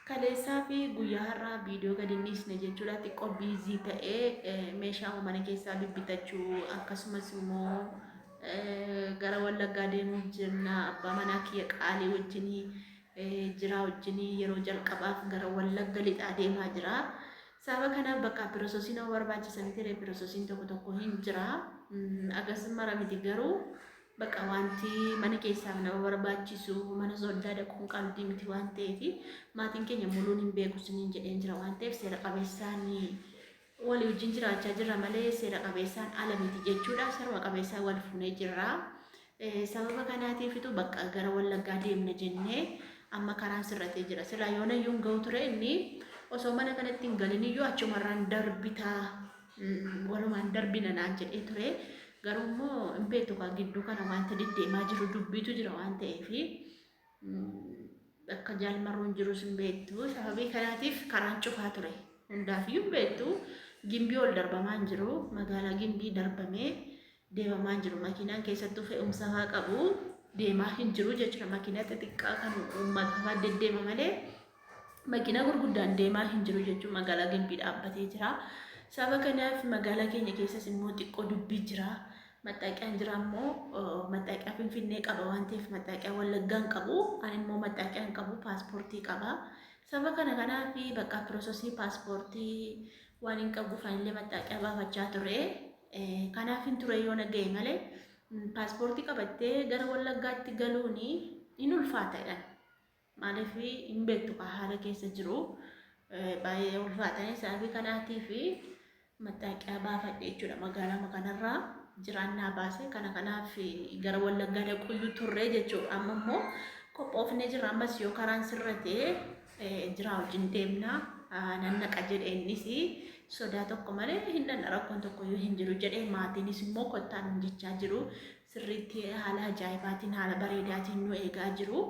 Kaleessaa fi guyyaa har'aa viidiyoo gadi hin dhiisne jechuudha. Xiqqoo biizii ta'ee meeshaa mana keessaa bibbitachuu akkasumas immoo gara Wallaggaa deemuuf jenna abbaa manaa kiyya qaalii wajjinii jiraa wajjinii yeroo jalqabaaf gara Wallagga lixaa deemaa jira. Sababa kanaaf bakka piroososii nama barbaachisa miti ree piroososiin tokko tokko hin jira. Agas mara miti garuu Baqa wanti mana keessaaf nama barbaachisu mana soddaa dhaquun qabdii miti waan ta'eef maatiin keenya muluun hin beeku isiniin jedheen jira waan ta'eef seera qabeessaan walii wajjin jiraachaa jirra malee seera qabeessaan ala miti jechuudha. Seeruma qabeessaan wal fuunee jirra. Sababa kanaatiifitu bakka gara Wallaggaa deemna jennee amma karaan sirratee jira. Silaa yoonayyuu hin ga'u ture inni osoo mana kanatti hin galin iyyuu achumarraan darbitaa walumaan darbina naan jedhee ture. Garuu immoo hin beektu kaa gidduu kana wanta deddeemaa jiru dubbiitu jira waan ta'eef akka jaalmarroon jirus hin beektu. Sababii kanaatiif karaan cufaa ture. Hundaafiyyuu hin beektu. Gimbii ol darbamaa hin jiru. Magaalaa Gimbii darbamee deemamaa hin jiru. Makiinaan keessattuu fe'umsa fa'aa qabu deemaa hin jiru jechuudha. Makiinaa xixiqqaa kan uummata fa'aa deddeema malee Makiinaa gurguddaan deemaa hin jiru jechuun magaalaa Gimbii dhaabbatee jira. Sababa kanaaf magaalaa keenya keessas immoo xiqqoo dubbii jira. Maxxaaqiyaan jira immoo maxxaaqiyaa Finfinnee qaba waan ta'eef maxxaaqiyaa Wallaggaa hin qabu. Ani immoo maxxaaqiyaa hin qabu paaspoortii qaba. Sababa kana kanaaf bakka piroosesii paaspoortii waan hin qabuuf anillee maxxaaqiyaa baafachaa ture. Kanaaf hin ture yoo na ga'e malee paaspoortii qabattee gara Wallaggaatti galuun hin ulfaata jedhan. Maaliif hin beektu kaa haala keessa jiru baay'ee ulfaatanii sababii kanaatiif maxxaaqiyaa baafadhe jechuudha magaalaa kanarraa jiraannaa baase kana kanaaf gara Wallaggaa dhaquyyuu turre jechuudha. Amma immoo qophoofnee jirra ammas yoo karaan sirrate jiraa wajjin deemna nan naqa jedhe innis sodaa tokko malee hin dhanna rakkoon tokkoyyuu hin jiru jedhe maatiinis immoo kottaa nun jechaa jiru sirriitti haala ajaa'ibaatiin haala bareedaatiin nu eegaa jiru.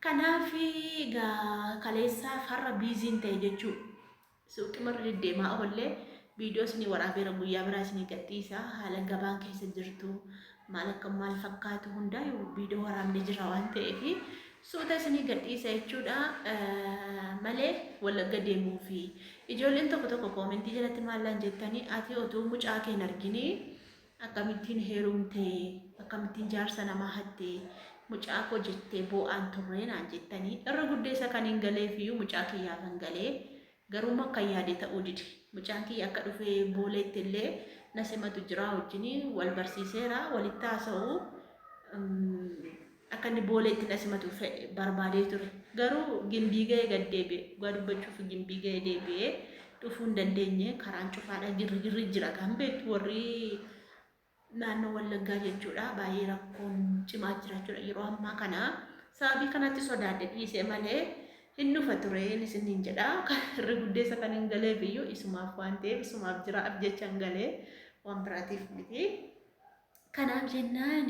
Kanaaf egaa kaleessaaf har'a biiziin ta'e jechuu suuqii marra deddeemaa oollee viidiyoo isinii waraabeera guyyaa biraa isinii gadhiisa haala gabaan keessa jirtu maal akka maal fakkaatu hundaa viidiyoo waraabnee jira waan ta'eef suuta isinii gadhiisa jechuudha malee Wallagga deemuufi ijoolleen tokko tokko koomentii jalatti maallaan jettanii ati otuu mucaa kee hin arginii Akkamittiin heerumte? Akkamittiin jaarsa namaa hatte? Mucaa koo jettee boo'aan turree naan jettanii. Irra guddeessa kan hin galeef iyyuu mucaa kiyyaafan galee. Garuummoo akkan yaade ta'uu dide. Mucaan kiyya akka dhufee Booleetti illee na simatu jiraa wajjin wal barsiiseera, walitti haasa'u. Akka inni Booleetti na simatu barbaadee ture. Garuu Gimbii ga'ee gad deebi'e. Dhugaa dubbachuuf Gimbii ga'ee deebi'ee dhufuu hin dandeenye. Karaan cufaadha. Girrigirri jira kan beektu warri naannoo Wallaggaa jechuudha. Baay'ee rakkoon cimaa jira jechuudha yeroo ammaa kana. Sababii kanatti sodaadhe dhiise malee hin dhufa ture isiniin jedha. Irri guddeessa kan hin galeef iyyuu isumaaf waan ta'eef isumaaf jiraaf jecha hin galee waan biraatiif miti. Kanaaf jennaan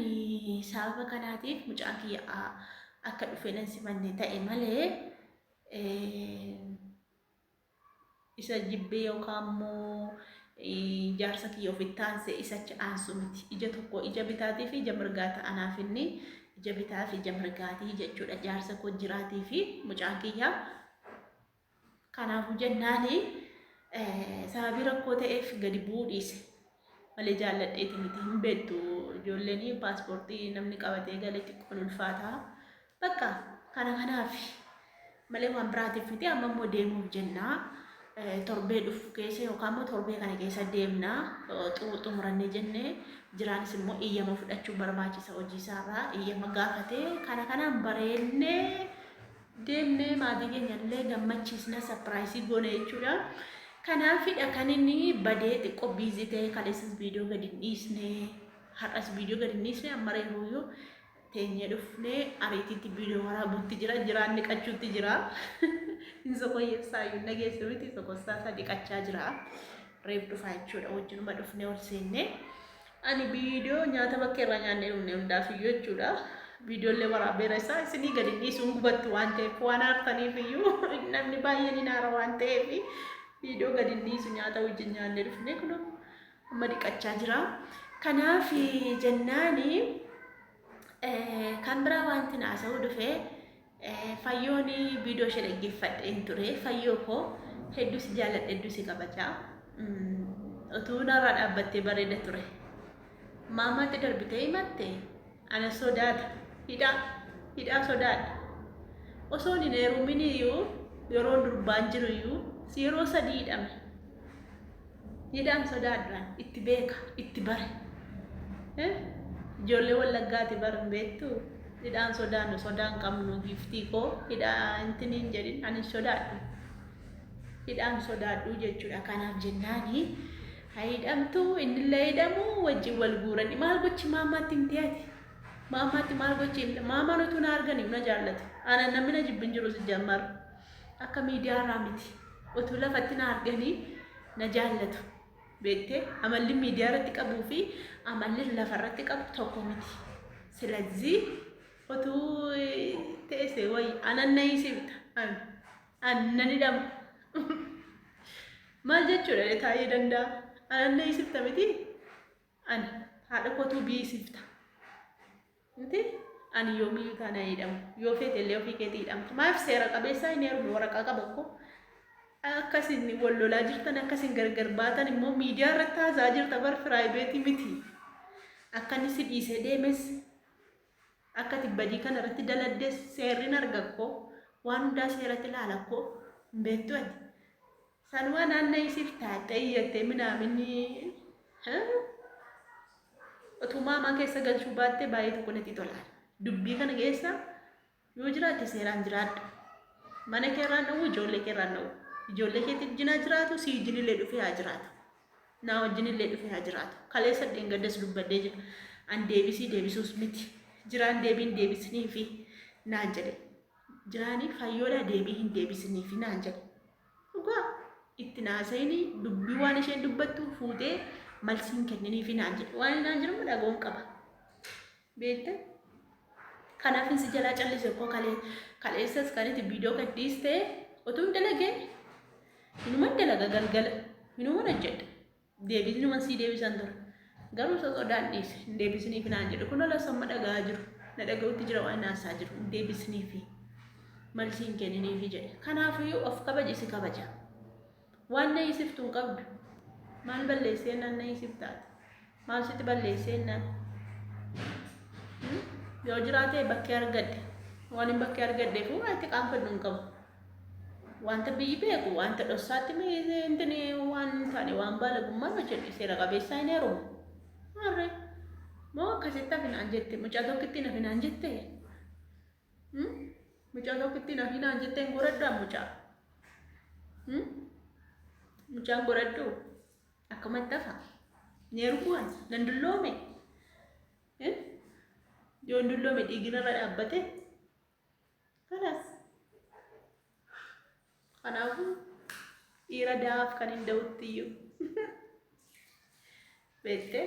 sababa kanaatiif mucaan kiyya akka dhufee nan simanne ta'e malee isa jibbee yookaan immoo jaarsa kiyya ofitti aansee isa achi aansu miti. Ija tokko ija bitaatii fi ija mirgaa ta'anaaf inni ija bitaa fi ija mirgaatii jechuudha. Jaarsa koo jiraatii fi mucaan kiyya. Kanaafuu jennaani sababii rakkoo ta'eef gadi bu'uu dhiise. Malee jaalladheeti miti hin beektu ijoolleen paaspoortii namni qabatee gale xiqqoon ulfaata. Bakka kana kanaaf malee waan biraatiif miti amma immoo deemuuf jenna. Torbee dhufu keessa yookaan immoo torbee kana keessa deemna xumurannee jennee jiraanis immoo iyyama fudhachuu barbaachisa hojii isaarraa iyyama gaafatee kana kanaan bareennee deemnee maatii keenya illee gammachiisna sapiraayisii goone jechuudha. Kanaafidha kan inni badee xiqqoo biizii ta'e kaleessas viidiyoo gadi hin dhiisne har'as viidiyoo gadi hin dhiisne amma reefuyyuu teenyee dhufnee ariitiitti viidiyoo waraabuutti jira jiraan dhiqachuutti jira. Hin sokoyyessaa iyyuu dhageessu miti sokossaa isaa dhiqachaa jira. Reef dhufaa jechuudha wajjinuma dhufnee ol seennee. Ani viidiyoo nyaata bakkee irraa nyaannee dhumne hundaaf iyyuu jechuudha. Viidiyoollee waraabeera isaa isinii gadi dhiisuun gubattu waan ta'eef waan aartaniif iyyuu namni baay'een hin aara waan ta'eef viidiyoo gadi dhiisu nyaata wajjin nyaannee dhufne kun amma dhiqachaa jira. Kanaaf jennaani kan biraa wanti naasa'uu dhufe Fayyoon viidiyoo ishee dhaggeeffadheen ture. Fayyoo koo hedduu si jaalladha, hedduu si kabaja. Utuu narraa dhaabbattee bareeda ture. Maamaatti darbitee himatte ana sodaata. Hidhaa hidhaa sodaadha. Osoon hin heerumin iyyuu yeroon durbaan jiru iyyuu yeroo sadii hidhame. Hidhaan sodaadhaan itti beeka, itti bare. Ijoollee Wallaggaati bar hin beektuu? Hidhaan sodaannu sodaan qabnu giiftii koo hidhaa intini hin jedhin ani hin sodaadhu. Hidhaan sodaadhu jechuudha. Kanaaf jennaani haa hidhamtu innillee hidhamu wajjin wal guurani. Maal gochi maammaatti himtee ati? Maammaatti maal gochi himte? Maamaan utuu na arganii na jaallatu. Ana namni na jibbu hin jiru si jammar. Akka miidiyaa irraa miti. Utuu lafatti na arganii na jaallatu. Beektee amalli miidiyaa irratti qabuu fi amalli lafa irratti qabu tokko miti. Silazii utuu teessee wayi anan na hiisifta. An nan hidhama. Maal jechuudha taa'ee danda'a. Anan na hiisifta miti. Ani haadha kootuu biisifta. Miti ani yoomiyyuu taanaan hidhamu. Yoo feete illee ofii keetii hidhamta. Maaf seera qabeessaa hin heerumu waraqaa qaba koo. Akkasin wal lolaa jirtan akkasin gargar baatan immoo miidiyaa irratti haasa'aa jirta bar firaayibeetii miti. Akka inni si dhiisee deemes akka ati badii kana irratti daladdes seerri arga koo waan hundaa seeratti ilaala koo hin beektu ati. Sanumaa naanna'ii siif taaxxee iyyattee minaaminni utuu maamaa keessa galchuu baattee baay'ee tokko natti tola. Dubbii kana keessa yoo jiraatte seeraan jiraadhu. Mana kee irraan dhowwu, ijoollee kee irraan dhowwu. Ijoollee keetti wajjin haa jiraatu, si wajjin illee dhufee haa jiraatu. Naa wajjin illee dhufee haa jiraatu. Kaleessa dheengaddas dubbadhee jira. An deebisii deebisuus miti. Jiraan deebiin deebisniifi naan jedhe. Jiraanii fayyoodhaa deebii hin deebisniifi naan jedhe. Dhugaa itti hin haasa'ini dubbii waan isheen dubbattu fuutee malsii hin kenniniifi naan jedhe. Waan inni naan jedhu immoo dhaga'uun qaba. Beekte? Kanaaf si jalaa callise koo kalee kaleessas kan itti viidiyoo gad dhiiste utuu hin dalagee hinuman dalaga galgala hinuman hojjedha. Deebisnuman sii deebisan ture. Garuu isa sodaan dhiise hin deebisniifi naan jedhe. Kun ola samma dhaga'aa jiru. Na dhaga'utti jira waan naasaa jiru hin deebisniifi. Malsii hin kenniniifi jedhe. Kanaafiyyuu of kabaji si kabaja. Waan na hiisiftu hin qabdu. Maal balleessee naan na hiisiftaati? Maal sitti balleessee naan? Yoo jiraate bakkee argadhe. Waan hin bakkee argadheef waan itti qaanfadhu hin qabu. Wanta biyyi beeku wanta dhossaatti intini waan hin taane waan baalagummaan hojjedhe seera qabeessaa hin heerumu. Maarree moo akkasitti hafinaan jette mucaa tokkittiin hafinaan jette mucaa tokkittiin hafinaan jette hin godhadhu mucaa mucaan godhadhu akkamatti hafa hin heerumu nan dulloome yoo hin dulloome dhiiginarra dhaabbate. Kanas. Kanaafuu dhiira dahaaf kan hin da'utti iyyuu. Beektee?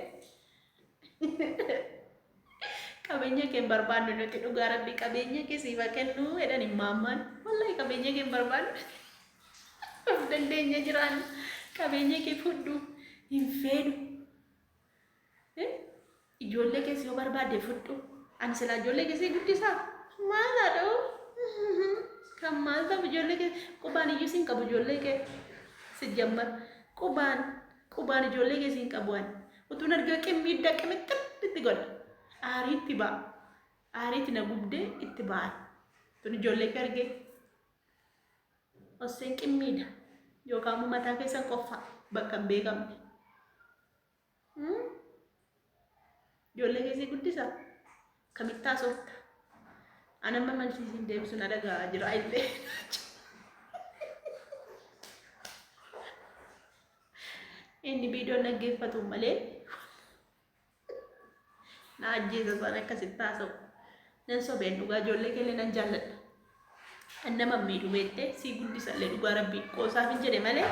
Qabeenya kee hin barbaannu nuti dhugaa rabbi qabeenya kee siif haa kennu jedhan immaammaan. Wallahi qabeenya kee hin barbaannu. Of dandeenya jiraanna. Qabeenya kee fudhu hin feenu. Ijoollee kees yoo barbaadde fudhu. Ani silaa ijoollee kee sii guddisaa? Maal haadhoo? Kan maal ta'u ijoollee kee qubaan iyyuu siin qabu ijoollee kee sijjammar qubaan qubaan ijoollee kee siin qabu ani. Utuun argee qimmiidda qimixxil itti godha. Aarii itti ba'a. Aariitti na gubdee itti ba'a. Tun ijoollee kee argee. Osseen qimmiidha. Yookaan immoo mataa keessan qoffaa bakka hin beekamne. Ijoollee keessi guddisa. Kamitti haasofta? An amma malsiisiin deebisu na dhaga'aa jira illee. Inni viidiyoon dhaggeeffatu malee na ajjeesa isaan akkasitti haasa'u. Nan sobeen dhugaa ijoollee keellee nan jaalladha. An nama miidhu beektee sii guddisa illee dhugaa rabbii qoosaaf hin jedhe malee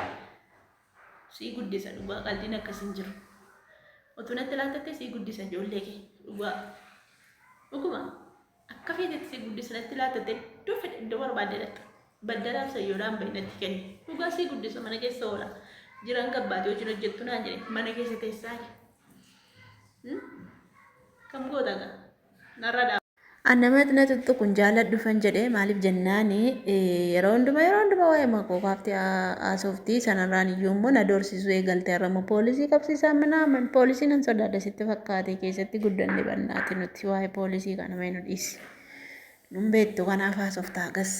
sii guddisa dhugaa qaldiin akkas hin jiru. Utuu natti laattattee sii guddisa ijoollee kee dhugaa. Dhuguma akka feetetti sii guddisa natti laattattee iddoo fedhe iddoo barbaadde dhaqxa. Baddalaaf sayyoodhaan bahi natti kenni. Dhugaa sii guddisa mana keessa oola. Jiraan gabbaatee hojiin hojjettu naan jedhe mana keessa teessaa. Kam goota gaa? Narra dhaa. An nama na tuttuqu hin jaalladhu fan jedhee maaliif jennaani yeroo hundumaa yeroo hundumaa waa'ee makoo kaaftee haasofti sanarraan iyyuu immoo na doorsisuu eegalte har'a immoo poolisii qabsiisaa minaaman poolisii nan sodaadha sitti fakkaate keessatti guddanne bannaati nuti waa'ee poolisii kana mee nu dhiisi nun beektu kanaaf haasofta hagas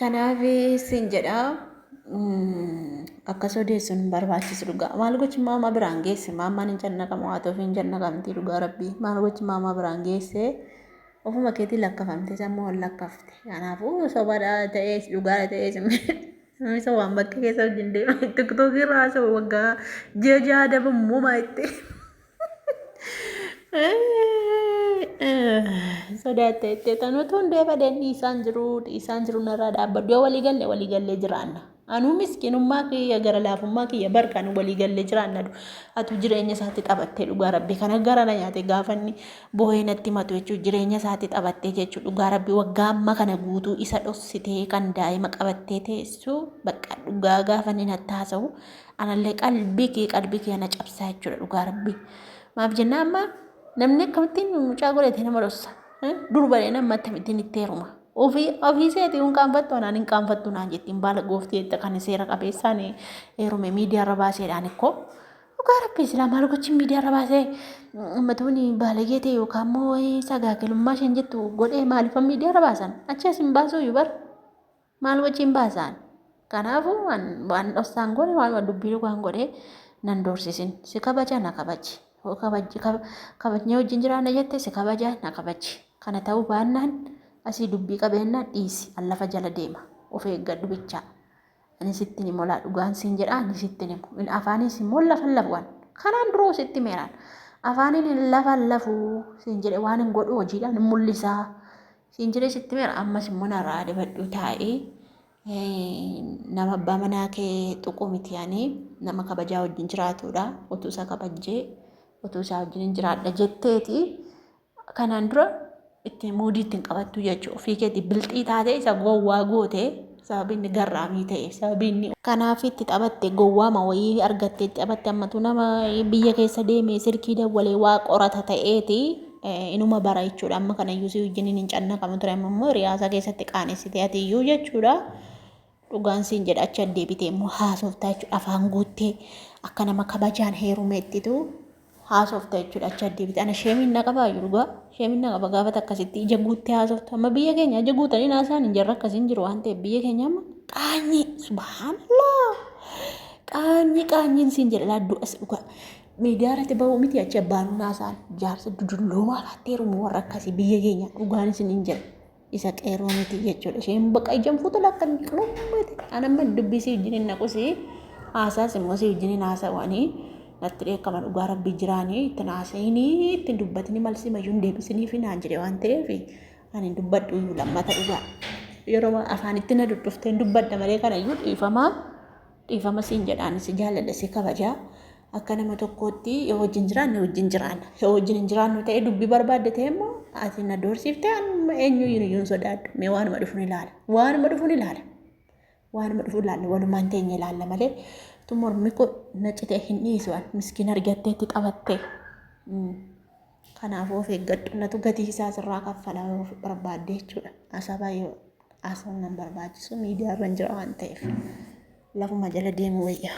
kanaaf sin jedha akkas odeessuun hin barbaachisu dhugaa maal gochi maamaa biraan geesse maamaan hin cannaqamu haa ta'uuf hin cannaqamti dhugaa rabbii maal gochi maamaa biraan geesse ofuma keetii lakkafamte sammuu ol lakkafte kanaafuu sobadha ta'ees dhugaadha ta'ees isa waan bakka keessa wajjin deema tiktookii irraa haasa'u waggaa ji'a ja'a adabamu maa itti Sodaatte jettee tanuutu hundee badeen dhiisaan jiru dhiisaan jiru narraa dhaabbadhu yoo walii galle walii gallee jiraanna. Anuu miskiinummaa kiyya gara laafummaa kiyya bar kan walii gallee jiraanna atu jireenya isaatti taphattee dhugaa rabbi kana gara na nyaate gaafa inni boo'ee natti himatu jechuun jireenya isaatti taphattee jechuun dhugaa rabbi waggaa amma kana guutuu isa dhossitee kan daa'ima qabattee teessu bakka dhugaa gaafa inni natti haasa'u anallee qalbii kee qalbii kee na cabsaa jechuudha dhugaa rabbi. Maaf jennaan amma namni akkamittiin mucaa godhate nama dhossa. Durba nama akkamittiin itti heeruma. Ofii ofii seetii hin qaanfattu anaan hin qaanfattu naan jettiin baala gooftii jette kan seera qabeessaan heerume miidiyaarra baaseedhaan ikkoo. Dhugaa rabbii silaa maal gochiin miidiyaarra baasee ummatoonni baalagee ta'e yookaan immoo sagaagalummaa isheen jettu godhee maaliifan miidiyaarra baasan achi as hin baasuu iyyuu bar. Maal wajjin baasaan? Kanaafuu waan waan dhossaan godhe waan dubbii dhugaan godhe nan doorsisin. Si kabaja na kabaji. Yoo kabajji kabajnee wajjin jiraanna jette si kabaja na kabaji. Kana ta'uu baannaan asii dubbii qabeennaan dhiisi. An lafa jala deema. Of eeggadhu bichaa. Ani sitti ni molaa dhugaan siin jedha ani sitti ni himu. Afaanis immoo lafa lafu an. Kanaan duroo sitti meeraan. Afaaniin hin lafa lafu siin jedhe waan hin godhu hojiidhaan hin mul'isaa. Siin jedhee sitti himeera ammas immoo narraa adabadhu taa'ee nama abbaa manaa kee tuqu miti ani nama kabajaa wajjin jiraatudha utuu isa kabajjee utuu isaa wajjin hin jiraadha jetteeti kanaan dura itti muudii ittiin qabattu jechuudha ofii keetii bilxii taatee isa gowwaa gootee sababii inni garraamii ta'e sababii inni kanaaf itti taphatte gowwaama wayii argattee itti taphatte ammatu nama biyya keessa deemee silkii dawwalee waa qorata ta'eeti inuma bara jechuudha. Amma kana iyyuu si wajjiniin hin cannaqamu ture. Amma immoo hiriyaasaa keessatti qaanessite ati iyyuu jechuudha. Dhugaan siin jedha achi deebitee immoo haasoftaa jechuudha. Afaan guuttee akka nama kabajaan heerumeettitu haasofta jechuudha. Achi deebite. Ana sheemiin na qabaa jiru dhugaa. Sheemiin na qaba gaafa akkasitti ija guuttee haasoftu. Amma biyya keenya ija guutanii haasa'an hin jirre akkasiin jiru waan ta'eef biyya keenya amma qaanyii subhaanallah. Qaanyii qaanyiin siin jedha laadduu as dhugaa. Miidiyaa irratti bahuu miti achi abbaan haasa'an jaarsa dudulloomaa laattee heerumu warra akkasii biyya keenya dhugaan isin hin jedha. Isa qeerroo miti jechuudha. Isheen bakka ijaan fuutu lakka qulummate. An amma dubbii si wajjin hin naqusi haasaas immoo si wajjin hin haasawanii natti dheekkama dhugaa rabbii jiraanii ittiin haasa'inii ittiin dubbatini malsi mayyuu hin deebisiniif naan jedhe waan ta'eef ani hin dubbadhu iyyuu lammata dhugaa. Yeroo afaanitti na dudduftee hin dubbadha malee kana iyyuu dhiifamaa. Dhiifama siin jedha ani si jaalladha si kabaja akka nama tokkootti yoo wajjin jiraanne wajjin jiraanna yoo wajjin hin jiraannu ta'e dubbii barbaadde ta'e immoo ati na doorsiifte an eenyu iyyuu hin sodaadhu mee waanuma dhufu ni ilaala waanuma dhufu ni ilaala waanuma dhufu ilaalla walumaan teenye ilaalla malee tu mormi koo na cite hin dhiisu an miskiin argattee itti taphatte kanaafuu of eeggadhu natu gatii isaa sirraa kaffala yoo barbaadde jechuudha asaa baay'ee haasa'uun nan barbaachisu miidiyaa irra hin jira waan ta'eef lafuma jala deemu wayya.